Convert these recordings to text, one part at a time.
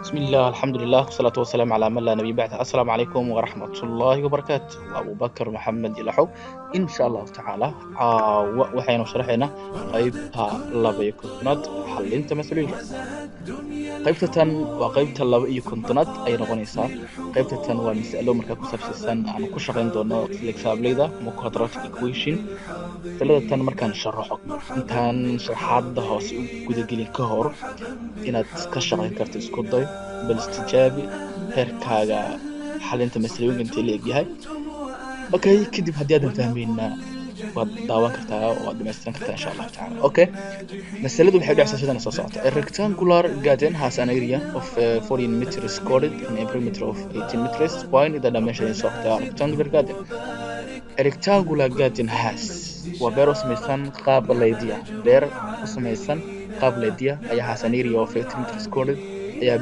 بسم الله، الحمد لله، والصلاة والسلام على من لا نبي بعده. السلام عليكم ورحمة الله وبركاته. وأبو بكر محمد ilaxow. In sha Allahu tacaala, caawa waxaynu sharaxaynaa qaybta 52aad, xalinta masalooyinka. Qaybta tan waa qaybta 52aad ayay noqonaysaa. Qaybta tan waa mas'alo markaa ku saabsan aan ku shaqayn doono xisaablayda ama quadratic equation. Masalada tan markaan sharaxo, intaan sharaxaadda hoose u gudagelin ka hor, inaad ka shaqayn karto isku day, bal istijaabi heerkaaga xalinta masalooyinka intee la egyahay. Okay, kadib haddii aadan fahmayna, waad daawan kartaa oo waad dhamaystiran kartaa, insha Allahu tacaala. Okay, masaladu waxay u dhacaysaa sidan soo socota: A rectangular garden has an area of 14 meters squared and a perimeter of 18 meters. Find the dimensions of the rectangular garden. A rectangular garden has, waa beer u samaysan qaab laydiya, beer u samaysan qaab laydiya ayaa has an area of 18 meters squared ayaa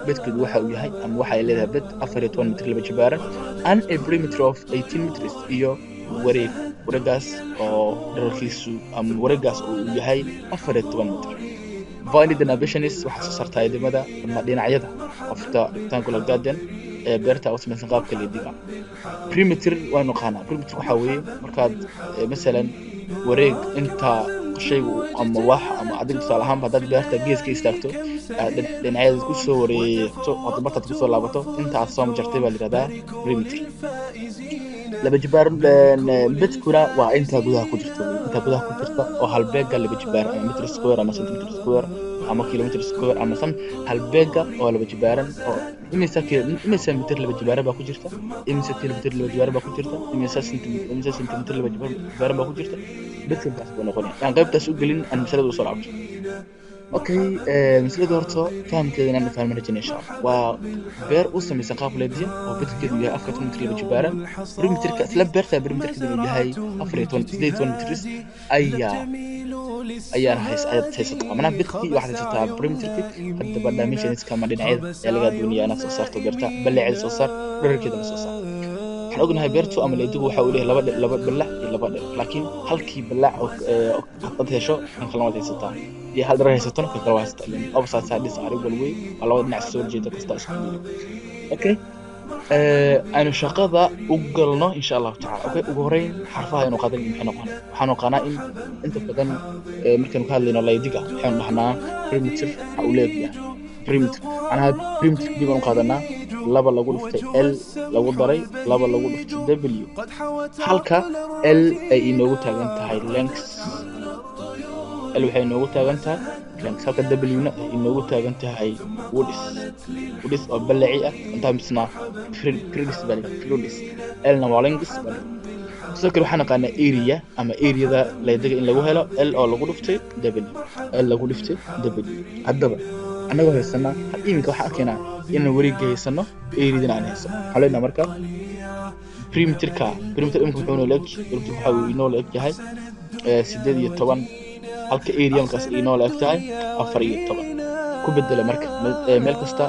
bedkeedu waxa uu yahay ama waxa ay leedahay bed 14 mitir laba jibaaran and a perimeter of 18 meters, iyo wareeg, wareegaas oo dhererkiisu ama wareegaas oo uu yahay 14 mitir. Find the dimensions, waxaa soo saartaa idimada ama dhinacyada of the rectangular garden, ee beerta u samaysan qaabka leediga. Perimeter waanu naqaanaa. Perimeter waxaa weeye markaad masalan wareeg inta shaygu ama wax ama adiga tusaale ahaanba haddaad beerta gees ka istaagto, aad dhinacyada ku soo wareegto, aad bartaad kusoo laabato, inta aad soo jartay baa la yihahdaa perimeter. Laba jibaar bedkuna waa inta gudaha ku jirta wey, inta gudaha ku jirta oo halbeega laba jibaar ama meter square ama centimeter square ama kilometer square ama some halbeega oo laba jibaaran, oo imisa mitir laba jibaaran baa ku jirta, imisa kilometer laba jibaaran baa ku jirta, imisa centimeter laba jibaaran baa ku jirta. Bedka intaas buu noqonaya. Aan qaybtaas u gelin, aan masalada usoo laabto. Okay, masalada horta fahamkeeda inaan fahmi rajayna, insha Allah. Waa beer u samaysan qaab leediya oo bedkeedu yahay 14 mitir laba jibaaran, perimeterka isla beerta perimeterkeedu uu yahay 14, 18 mitris ayaa hays ayaad haysataa. Macnaha bedkii waxaad haysataa, perimeterkii. Haddaba dimensionska ama dhinacyada ayaa lagaa doonayaa inaad soo saarto. Beerta ballaceeda soo saar, dhererkeedana soo saar. Waxaan ognahay beertu ama leedigu waxa uu leeyahay laba ballac iyo laba dherer, laakiin halkii ballac oo haddaad hesho, kan kalena waad haysataa, iyo hal dherer haysatona, kan kale waad haysataa. Ileen opposite sides are equal way, waa labada dhinac soo horjeeda kasta isku mid. Okay, aynu shaqada u galno, insha Allahu tacala. Okay, ugu horeyn xarfaha aynu qaadan maxay noqon? Waxaanu naqaanaa in inta badan markaynu ka hadlayno laydiga, waxaynu dhahnaa perimeter waxa uu leegyahay perimeter, macnaha perimeter dib aan u qaadanaa laba lagu dhuftay L lagu daray laba lagu dhuftay W, halka L ay inoogu taagan tahay length. L waxay inoogu taagan tahay length, halka W na ay inoogu taagan tahay width, width oo ballaci ah, sometimes-na breadth baa la yidhaha, breadth. L na waa length baa la yidhaha. Sidoo kale waxaan naqaanaa area ama areada laydiga in lagu helo L oo lagu dhuftay W, L lagu dhuftay W. Haddaba annagoo haysana iminka, waxaan arkaynaa inaan wareegga haysano, areadana aan haysano. Waxaan leenahay marka perimeter iminka muxuu inoo leeg? Perimeter waxa uu inoo leeg yahay 18, halka area markaas inoo leeg tahay 14. Ku bedela marka meel kasta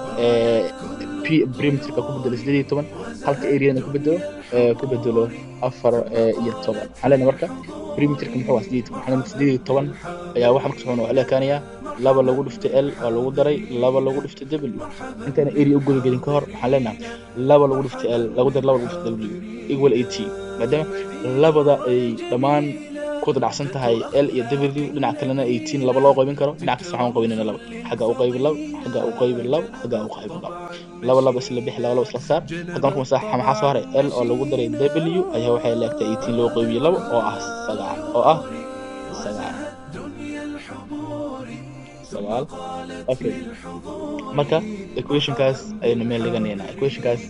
p perimeterka ku bedelo 18, halka areana ku bedelo 14. Waxaan leenahay marka perimeterka muxuu ahaa? 18. Waxaan leenahay 18 ayaa waxa markaas wuxuu la ekaanayaa laba lagu dhuftay L oo lagu daray laba lagu dhuftay W. Intaana area u gudagelin ka hor, waxaan leenahay laba lagu dhuftay L lagu daray laba lagu dhuftay W equal 18, maadaama labada ay dhammaan ku wada dhacsan tahay L iyo W, dhinaca kalena 18 laba loo qaybin karo. Dhinac kasta waxaan u qaybinayna laba. Xagga u qaybi laba, xagga u qaybi laba, xagga u qaybi laba. Laba laba isla bixi, laba laba isla saar. Hadda marka masaaxa maxaa soo haray? L oo lagu daray W ayaa waxay leegtahay 18 loo qaybiyo laba, oo ah 9, oo ah 9, 9. Okay, marka equationkaas ayaynu meel dhiganaynaa, equationkaas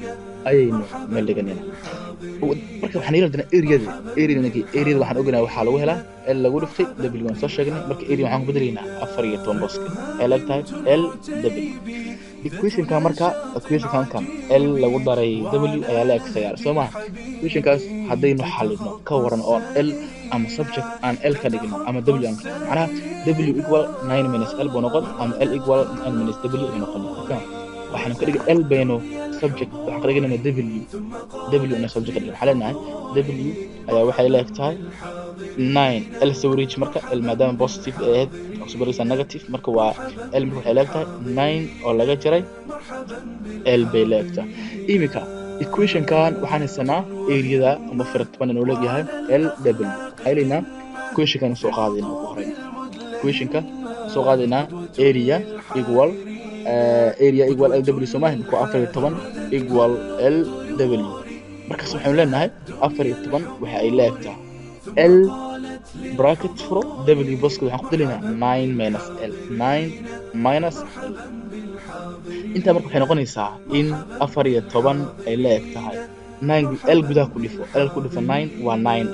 ayaynu meel dhiganaynaa. Marka waxaan yeeli doonaa areada. Areada waxaan ognahay waxaa lagu helaa L lagu dhuftay W, waan soo sheegnay. Marka area waxaan ku bedelaynaa 14 booska, waxay leeg tahay L W. Equationka marka, equationkan kan L lagu daray W ayaa la eg 9, soo maha? Equationkaas haddaynu xalino ka waran, oo L ama subject aan L ka dhigno ama W aan ka dhigno, macnaha W equal 9 minus L buu noqon ama L equal 9 minus W ay noqon. Marka waxaanu ka dhigay L baynu subject Subject waxaan ka dhiganaynaa w. W ina subject ka dhigana. Waxaan leenahay w ayaa waxay leeg tahay 9 l. Soo wareeji marka l, maadaama positive ay ahayd, waxaa kusoo baraysaa negative. Marka waa l. Marka waxay leeg tahay 9 oo laga jaray l bay leeg tahay. Iminka equationkan waxaan haysanaa areada ama 14 inuu leegyahay l w. Waxaan helaynaa equationkan soo qaadayna ugu horeyn. Equationka soo qaadaynaa, area equal area equal l w, soo maahan? Ku 14 equal l w. Markaas waxaynu leenahay 14 waxa ay leeg tahay l bracket furo, w boska waxaan ku dalaynaa 9 minus l, 9 minus l. Intaa marka waxay noqonaysaa in 14 ay leeg tahay 9 l. Gudaha ku dhifo l, ku dhifo 9 waa 9 l,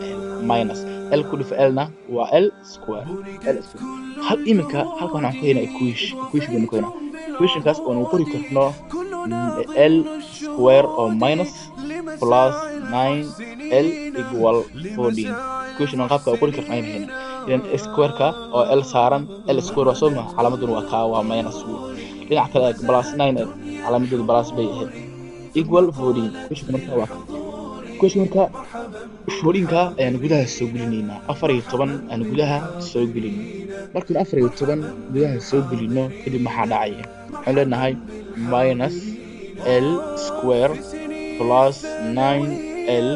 minus l ku dhifo l na waa l square, l square. Hal iminka halkan waxaan ku haynaa equation. Equation baynu ku haynaa, equationkaas oonu qori karno l square oo minus plus 9 l equal 14. Equation oo qaabka u qori karno aynu haynaa. Idan square-ka oo l saaran, l square waa soo ma? Calaamaduna waa kaa, waa minus wey. Dhinaca kale eeg, plus 9 l, calaamadeedu plus bay ahayd, equal 14. Equationka marka waa equation. Marka 14-ka ayaan gudaha soo gelinaynaa, 14 aan gudaha soo gelino. Markaan 14 gudaha soo gelino kadib, maxaa dhacaya? Waxaan leenahay minus l square plus 9 l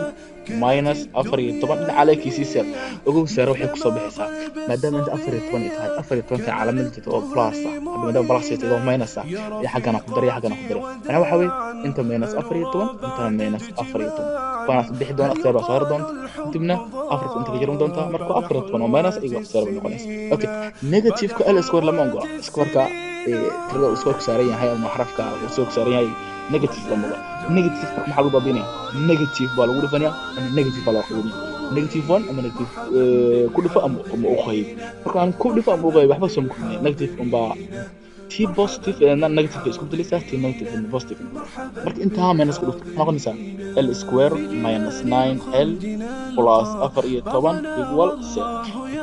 minus 14. Dhinaca leekiisii seer ogow, seer waxay kusoo bixaysaa maadaama inta 14 ay tahay. 14-ka calaamad jirta oo plus ah hadda, maadaama plus ay tahay oo minus ah iyo xaggana ku daray, xaggana ku daray. Macnaha waxaa weeye inta minus 14, intana minus 14, kuwaanaas bixi doona, seer baa soo hari doonta. Kadibna afarta inta ka jaran doontaa. Marka 14 oo minus igo seer bay noqonaysa. Okay, negative-ka l square lama ogola. Square-ka, tirada uu square ku saaran yahay ama xarafka uu square ku saaran yahay, negative lama ogola. Negative maxaa lagu baabinaya? Negative baa lagu dhifanaya ama negative baa loo qaybinaya. Negative one ama negative ku dhifo ama u qayb. Marka aan ku dhifo ama u qayb, waxba soo kordhinaya. Negative unbaa tii positive na negative bay isku bedelaysaa, tii negative na positive. Marka intaa minus ku dhufto, maxaa noqonaysaa? L square minus 9 l plus 14 equal zero.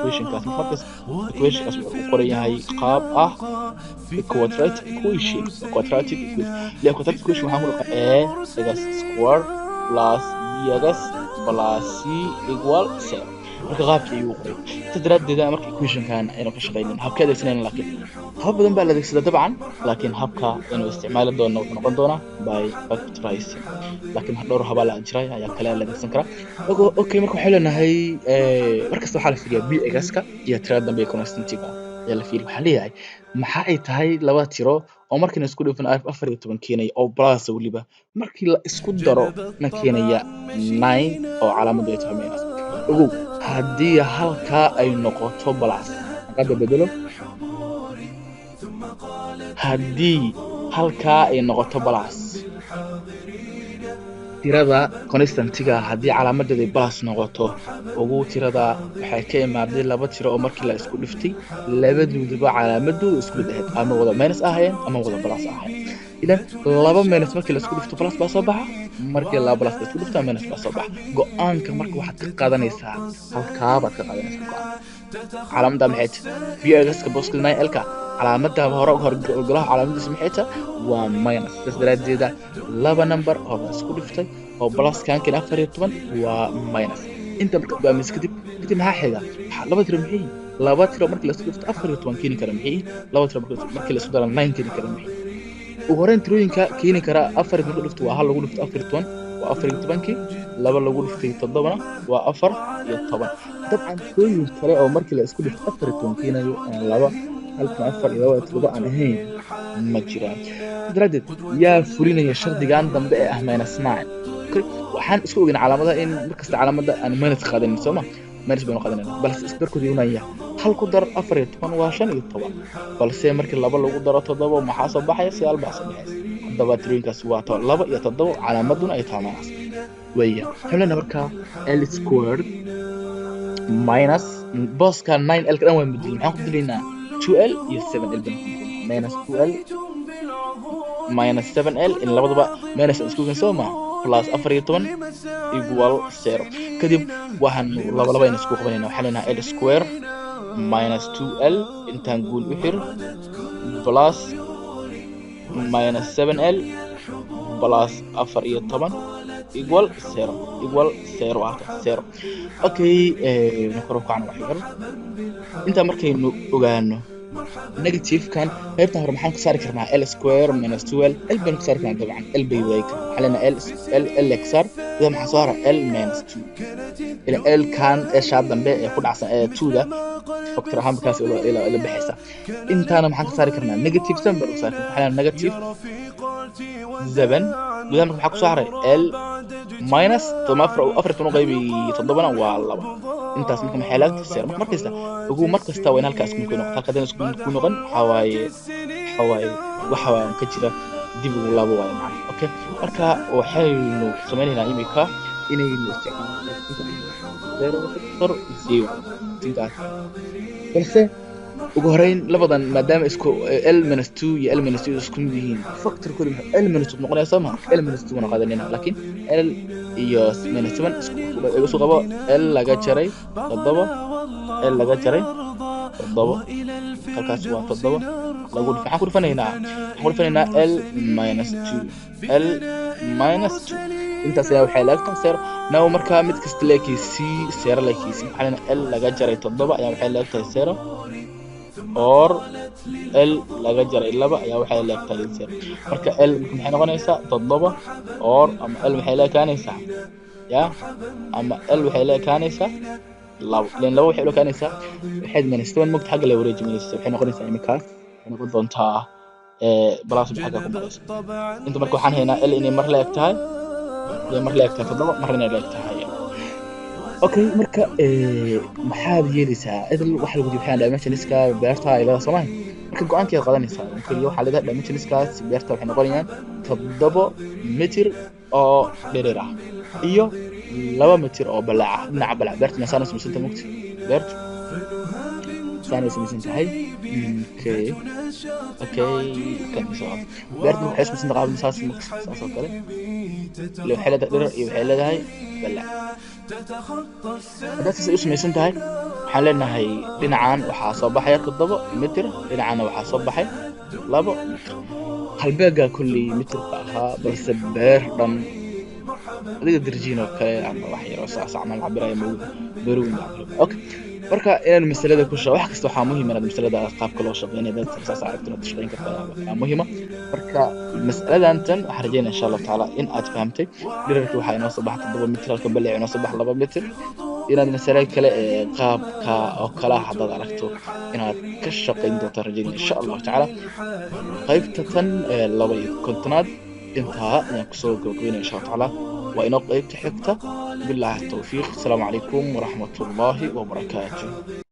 Equationkaas markaas, equationkaas wuxuu u qoran yahay qaab ah quadratic equation. Quadratic equation le, quadratic equation waxaan ku dhaqaa a x square plus bx plus c equal zero. Marka qaabkii ayuu qoray inta daraaddeeda. Marka equationkan aynu ka shaqaynin, habka adeegsanayna, laakiin habab badan baa la adeegsadaa dabcan, laakiin habka aynu isticmaali doono wuxuu noqon doonaa by factorizing. Laakiin dhowr habaa la jiray ayaa kale la adeegsan karaa. Okay, marka waxay leenahay markasta waxaa la fiiriyaa b x-ka iyo tirada dambe ee constantiga ayaa la fiiriya. Waxaa leeyahay, maxaa ay tahay laba tiro oo markiina isku dhifan 14 keenaya oo plus, weliba markii la isku daro na keenaya 9 oo calaamadu ay tahay minus? Ogow, haddii halkaa ay noqoto plus, hadda bedelo, haddii halkaa ay noqoto plus, tirada constantiga haddii calaamadeedu ay plus noqoto, ugu tirada waxay ka imaaday laba tiro oo markii la isku dhiftay labadooduba calaamadoodu isku mid ahayd, ama wada minus ahaayeen ama wada plus ahaayeen. Idan laba minus markii la isku dhifto plus baa soo baxa, markii laba plus la isku dhifto minus baa soo baxa. Go-aanka marka waxaad ka qaadanaysaa, halkaa baad ka qaadanaysaa go-aan. Calaamadda maxay tahay? B x-ka boska 9 l-ka calaamadda hore horgolaha calaamadiisa maxay tahay? Waa minus. Sidaas daraaddeeda laba number oo la isku dhiftay oo plus kankin 14 waa minus. Inta marka go'aamiso kadib, maxaa xiga? Waxaa laba tiro maxay yihiin? Laba tiro markii la isku dhifto 14 keeni kara maxay yihiin? Laba tiro markii la isku daro 9 keeni kara maxay? Ugu horreyn tirooyinka keeni kara afar lagu dhifto waa hal lagu dhifto 14 waa 14-kii, laba lagu dhiftay toddobana waa 14. Dabcan tirooyin kale oo markii la isku dhifto 14 keenayo aan laba halkan afar iyo laba iyo toddoba aan ahayn ma jiraan. Sidaas daraaddeed yaa fulinaya shardigan dambe ee ah minus 9? Waxaan isku ogeyn calaamadaha in markasta calaamada aan minus qaadanin, soo ma? Minus baynu qaadanayna, balse isku darkooda imanaya. Hal ku dar 14 waa 15, balse markii laba lagu daro toddoba maxaa soo baxaya? 9 baa soo baxaysa. Haddaba tirooyinkaas waa to laba iyo toddoba, calaamaduna ay tahay minus weeya. Waxaan leenahay markaa l squared minus booska 9 l ka dhan waan bedelin. Maxaan ku bedelaynaa? 2 l iyo 7 l baan ku bedelinaa. Minus 2 l minus 7 l, in labadaba minus aan isku soo ma, plus 14 equal zero. Kadib waxaan laba laba aynu isku qabanayna. Waxaan leenahay l square minus 2 l intaan guul u xir plus minus 7 l plus 14 equal zero, equal zero, halka zero. Okay, kor u kacno wax yar. Intaa markaynu ogaano negative-kan qaybtan hore, maxaan ku saari karnaa? L square minus 12 L baynu ku saari karnaa. Dabcan L bay wadaagi karnaa. Waxaa leenahay L L L x r ida maxaa soo hara? L minus two ila L kan eshaa dambe ee ku dhacsan ee two-da factor ahaan markaas ila baxaysa. Intaana maxaan ka saari karnaa? Negative seven baynu ku saari karnaa. Waxaa leenahay negative seven. Gudaha marka maxaa kusoo haray? L minus todoba, afar, 14 u qaybi toddobana waa laba. Intaas marka maxay laagta? Zero. Marka markasta ugu mar kasta waa in halkaa isku mid ku noqoto. Halka haddana isku mid ku noqon, waxaa waaye waxa ka jira dib ugu laabo waaye macna. Okay, marka waxaynu sameynaynaa imika inaynu isticmaalno zero factor zero intaas. Balse ugu horeyn labadan, maadaama isku L minus two iyo L minus two isku mid yihiin, factorkooda muxuu L minus two noqonaya, soo ma? L minus two wana qaadanayna, laakiin L iyo minus seven isku qabo. L laga jaray toddoba, L laga jaray toddoba, halkaas waa toddoba lagu dhif. Maxaan ku dhifanaynaa? Waxaan ku dhifanaynaa L minus two, L minus two. Intaas ayaa waxay laagtahay zero. Now markaa mid kasta leekiisii zero leekiisii. Waxaa leenahay L laga jaray toddoba ayaa waxay leegtahay zero, or L laga jaray laba ayaa waxay leegtahay zero. Marka L maxay noqonaysaa? Toddoba, or ama L maxay la ekaanaysaa ya ama L waxay la ekaanaysaa labo, ileen laba waxay la ekaanaysaa waxayd minus seven mogta xagga la wareeji minus. Waxay noqonaysaa imikaas, waxay noqon doontaa plus xagga ku maraysa inta. Marka waxaan haynaa L inay mar la eg tahay, inay mar la eg tahay toddoba, marna inay la eg tahay. Okay, marka maxaad yeelaysaa? Idil waxa lagu waxaan dimensionska beerta ay leedahay soomaali. Marka go-aankeed qaadanaysaa oo keliya waxaa leedahay dimensionskaas beerta waxay noqonayaan 7 mitir oo dhereer ah iyo 2 mitir oo balaac ah. Dhinaca balaac beerta saana samaysan tahay mugta, beertu saanay samaysan tahay. Okay, kan isoo beertu waxay samaysan tahay qaab saas mugta, saas oo kale. Ile waxay leedahay dherer iyo waxay leedahay balaac. Haddaad saas ay u samaysan tahay, waxaan leenahay dhinacan waxaa soo baxaya 7 mitir, dhinacana waxaa soo baxay 2 mitir. Halbeega kolley mitirka ahaa, balse beer dhan adiga darjiin oo kale ama wax yaroo saas camal cabiraya ma beer weyn baa cabiraya. Okay, marka inaad masalada ku wax kasta waxaa muhiim inaad masalada qaabka loo shaqeynayo dad saas aragto inaad shaqeyn kartaa ayaa muhiima. Marka mas'aladan tan waxaan rajeynaya insha Allahu tacaala in aad fahamtay. Dhererkii waxaa inoo soo baxa 7 mitir, halka balac inoo soo baxa 2 mitir. Inaad masale kale ee qaabka oo kale ah haddaad aragto inaad ka shaqeyn doonto rajeynaya insha Allahu tacaala. Qaybta tan ee 52aad intaa ayaan kusoo gabagabeynaya insha Allahu tacaala. Waa inoo qaybta xigta. Billahi tawfiiq. Asalaamu calaykum waraxmatullaahi wabarakaatuh.